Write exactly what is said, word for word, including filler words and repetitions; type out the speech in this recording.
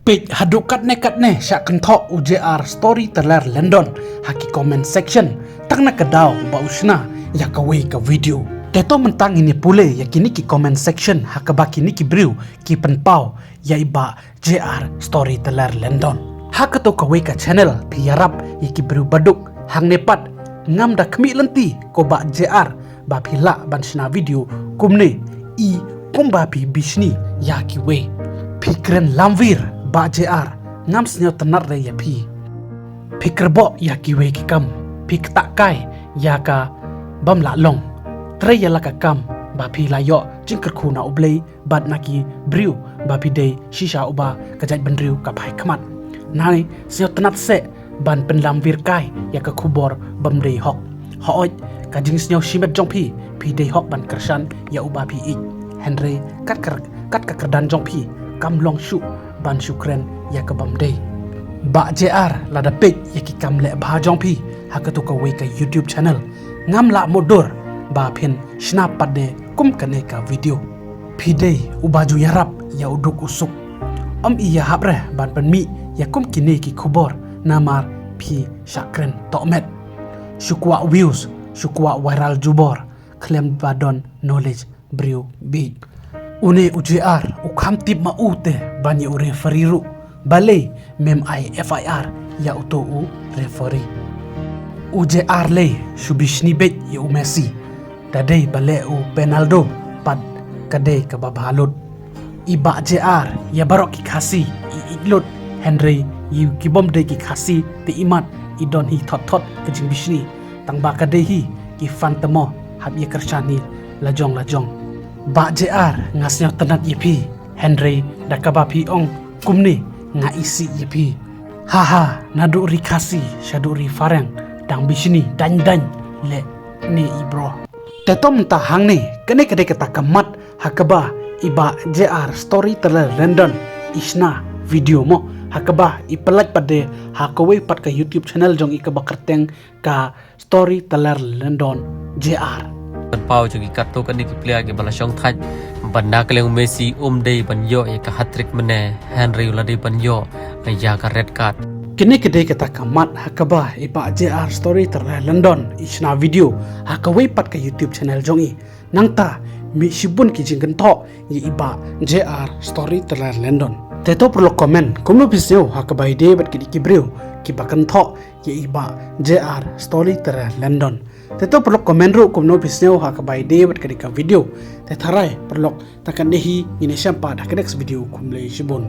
Peit haduh katne katne shah kynthoh u J R Storyteller Lyndon ha ki comment section tang na ka daw ba u shna ïa kawei ka video. Te to mynta ngin ïa pule ïa kine ki comment section ha kaba kine ki briew ki pynpaw ïa i Bah J R Storyteller Lyndon. Ha kato kawei ka channel phi ïarap ïa ki briew baduk, hangne pat ngam da khmih lynti ko Bah J R ba phi lah ban shna video kumne, i kumba phi bishni ïa kiwei. Phi kren lamwir Bah J R, ngam sngewtynnat re ïa phi. Phi kyrboh ïa kiwei ki kam, phi ktah kai ïa ka bym lah long. Trei ïa la ka kam ba phi la ïoh jingkyrkhu na U Blei bad na ki briew ba phi dei shisha uba ka jaitbynriew ka phai khmat. Nai sngewtynnat seh ban pynlamwir kai ïa ka khubor bym dei hok. Hooid, ka jingsngew shimet jong phi, phi dei hok ban kyrshan ïa uba phi ïeit. Hynrei kat ka, kat ka kyrdan jong phi kam long shuh ban shu kren ïa ka bym dei. Bah J R, lada peit ïa ki kam leh bha jong phi ha kato kawei ka YouTube channel, ngam lah mutdur ba phin shna pat de kum kane ka video. Phi dei uba ju ïarap ïa u duk u suk. Ym ïahap re ban pynmih ïa kum kine ki khubor namar phi shah kren tohmet. Shu kwah views, shu kwah viral jubor, khlem ba don knowledge briew bieit. Une u J R u kham tip ma u te ban ïa u referee ruh. Balei mem ai F I R ïa uto u referee? U J R lei shu bishni beit ïa u Messi. Da dei ba leh u Penaldo pat ka dei kaba bha lut. I Bah J R, ïa baroh ki Khasi i ïeit lut, hynrei ïa ki bym dei ki Khasi te imat i don hi thot thot ka jingbishni. Tang ba ka dei hi ki fan te mo hap ïa kyrshan hi lajong lajong. Bah J R, nga sngewtynnat ïa phi, hynrei da kaba phi ong kumne nga isih ïa phi. Ha ha, naduh ri Khasi shaduh ri Phareng, dang bishni dang dang leh ne i bro. Te to mynta hangne, kane ka dei kata ka mat ha kaba i Bah J R Storyteller Lyndon i shna video mo, ha kaba i pyllait pat de ha kawei pat ka YouTube channel jong i kaba kyrteng ka Storyteller Lyndon J R. Pynpaw jong ki katto katne ki player kiba la shong thait, ban da ka liang u Messi um dei ban ïoh ïa ka hat-trick mynne, hynrei u la dei ban ïoh ïa ka red card. Kine ki dei kata ka mat ha kaba i Bah J R Storyteller Lyndon i shna video ha kawei pat ka YouTube channel jong i. Nangta mih shibun ki jingkynthoh ïa i Bah J R Storyteller Lyndon. Te to paralok comment kumno phi sngew ha kaba ïadei bad kine ki briew kiba kynthoh ïa i Bah J R Storyteller Lyndon. Te to paralok comment ruh kumno phi sngew ha kaba ïadei bad kane ka video. Te tharai paralok, tang katne hi, ngin ïashem pat ha ka next video, khublei shibun.